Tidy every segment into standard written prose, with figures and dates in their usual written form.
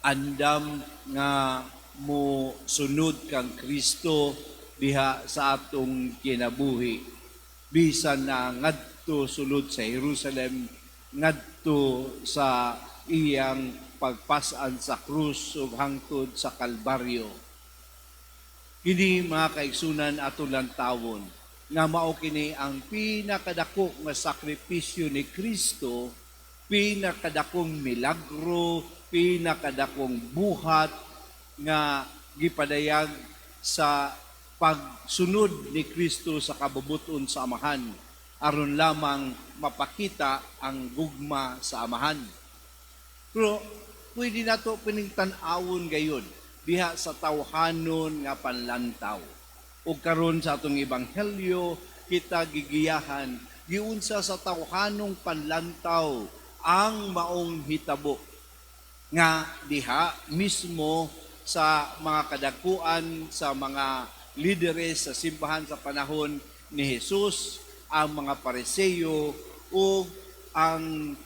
Andam nga mo sunod kang Kristo diha sa atong kinabuhi, bisan na ngadto sulod sa Jerusalem, ngadto sa iyang pagpas-an sa krus ug hangtod sa Kalbaryo. Kini, mga kaigsunan, ato lantawon nga mao kini ang pinakadako nga sakripisyo ni Kristo, pinakadakong milagro, pinakadakong buhat nga gipadayag sa pagsunod ni Kristo sa kabubut-on sa Amahan aron lamang mapakita ang gugma sa Amahan. Pero pwede nato pining tan-awon gayon diha sa tawhanon nga panlantaw. O karon sa atong ebanghelyo, kita gigiyahan giunsa sa tawhanong panlantaw ang maong hitabo nga diha mismo sa mga kadakuan sa mga lideres sa simbahan sa panahon ni Jesus, ang mga Pariseyo ug ang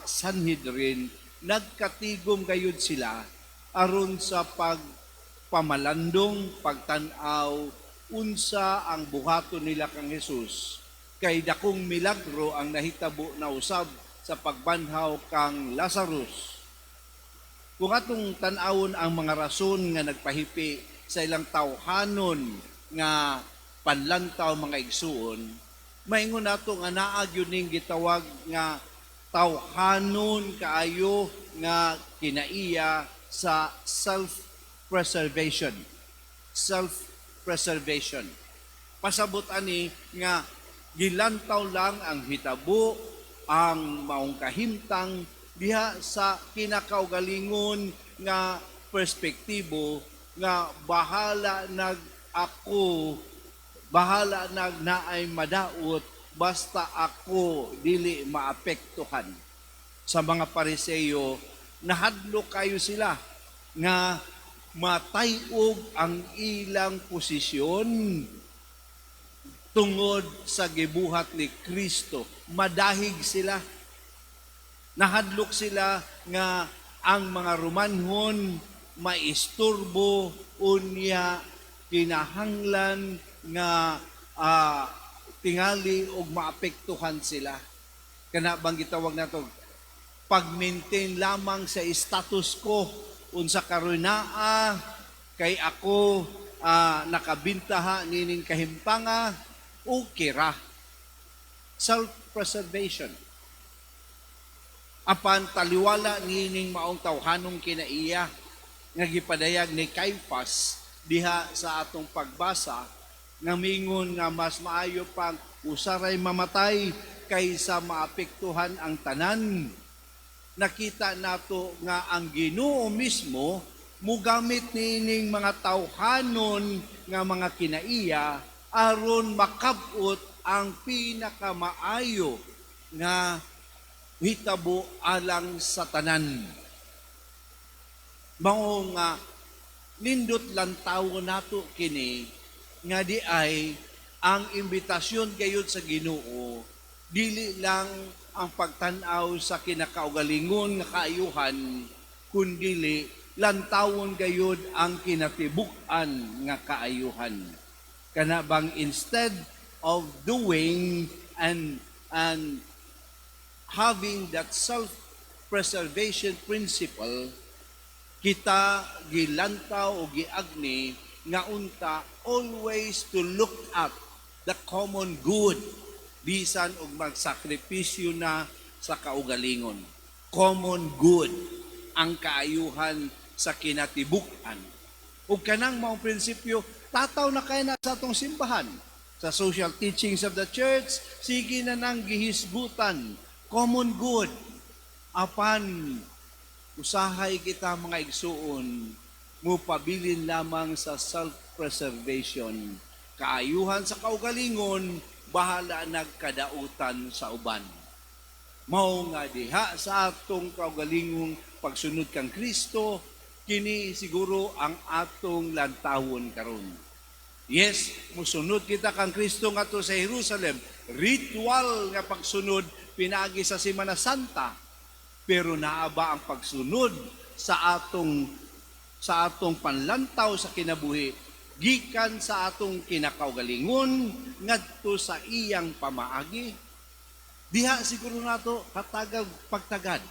Sanhedrin. Nagkatigom gayud sila aron sa pagpamalandong, pagtan-aw unsa ang buhaton nila kang Jesus, kay dakong milagro ang nahitabo na usab sa pagbanhaw kang Lazarus. Kung atong tan-awon ang mga rason nga nagpahipi sa ilang tawhanon nga panlantaw, mga igsuon, maingon nato nga naa gyud ning gitawag nga tawhanon kaayo nga kinaiya sa self-preservation. Self-preservation. Pasabot ani nga gilantaw lang ang hitabo, ang maong kahimtang diha sa kinakaugalingon nga perspektibo nga bahala nag ako, bahala nag naay madaot, basta ako dili maapektuhan. Sa mga Pariseyo, nahadlok kayo sila nga matayog ang ilang posisyon tungod sa gibuhat ni Kristo. Madahig sila. Nahadlok sila nga ang mga Romanhon maisturbo, unya kinahanglan nga tingali og maapektuhan sila. Kana bang gitawag nato pag-maintain lamang sa status quo, unsa karon naa, kay ako nakabintaha nining kahimtanga, okay ra. Self-preservation. Apan taliwala nining maong tawhanong kinaiya nga gipadayag ni Caiphas diha sa atong pagbasa, nga mingon nga mas maayo pang usaray mamatay kaysa maapektuhan ang tanan, nakita nato nga ang Ginoo mismo mugamit niining mga tawhanon nga mga kinaiya aron makabot ang pinakamaayo nga hitabo alang sa tanan. Mao nga nindot lantawo nato kini nga di ay ang imbitasyon gayud sa Ginoo, dili lang ang pagtan-aw sa kinakaugalingon nga kaayuhan, kundili lantawon gayud ang kinatibuk-an nga kaayuhan. Kana bang instead of doing and having that self-preservation principle, kita gilantaw o giagni nga unta always to look at the common good bisan og magsakripisyo na sa kaugalingon. Common good, ang kaayuhan sa kinatibuk-an. Ug kanang maong prinsipyo, tataw na kay na sa atong simbahan. Sa social teachings of the church, sige na nang gihisgutan, common good. Apan usahay kita, mga igsuon, mupabilin lamang sa self-preservation. Kaayuhan sa kaugalingon, bahala nagkadautan sa uban. Mao nga diha sa atong kaugalingong pagsunod kang Kristo, kini siguro ang atong lantawon karon. Yes, musunod kita kang Kristo ngadto sa Jerusalem. Ritual nga pagsunod pinaagi sa Semana Santa. Pero naa ba ang pagsunod sa sa atong panlantaw sa kinabuhi gikan sa atong kinakaugalingon ngadto sa iyang pamaagi. Diha siguro nato hatagag pagtagad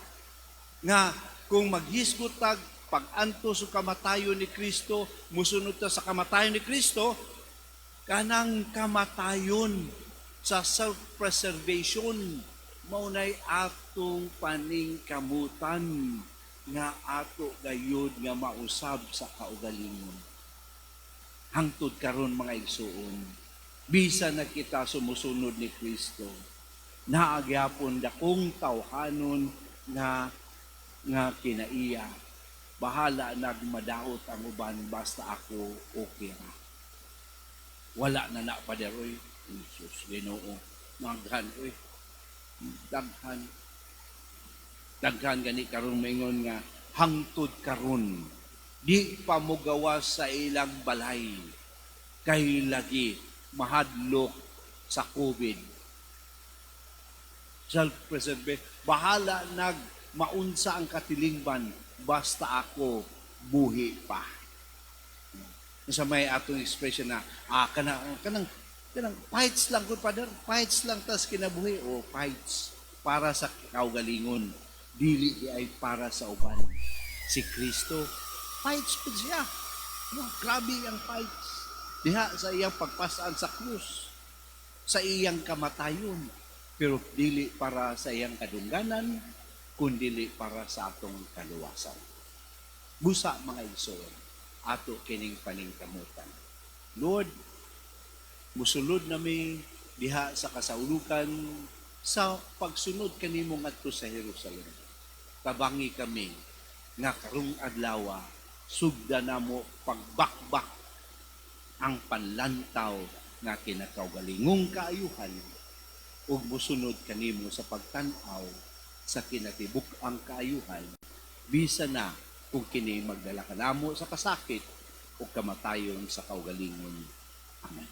nga kung maghisgot tag pag-antos sa kamatayon ni Kristo, musunod ta sa kamatayon ni Kristo, kanang kamatayon sa self-preservation maunay atong paningkamutan nga ato gayud nga mausab sa kaugalingon. Hangtod karon, mga igsuon, bisan na kita sumusunod ni Kristo, naa gyapon dakong tawhanon nga nga kinaiya. Bahala nag madaot ang uban, basta ako okay ra. Wala na na, Pader, oy. Jesus, Ginoo, daghan oy. Daghan. Daghan gani karon maingon nga hangtod karon di pa mogawas sa ilang balay kay lagi mahadlok sa COVID. Self-preservation. Bahala nag maunsa ang katilingban, basta ako buhi pa. Sa may atong expression na, kanang fights lang gud, Father, fights lang tas kinabuhi o fights para sa kaugalingon, dili di ay para sa uban. Si Kristo, fights pud siya. No, grabe ang fights. Diha sa iyang pagpasaan sa krus, sa iyang kamatayon, pero dili para sa iyang kadungganan, kundili para sa atong kaluwasan. Busa, mga igsoon, ato kining paningkamutan. Lord, musulod nami diha sa kasaulukan sa pagsunod kanimo ngadto sa Jerusalem. Tabangi kami nga karong adlaw sugda namo pagbakbak ang panlantaw nga kinakaugalingong kaayuhan ug musunod kanimo sa pagtan-aw sa kinatibuk-ang kaayuhan, bisa na kung kini magdala kanamo sa kasakit o kamatayon sa kaugalingon. Amen.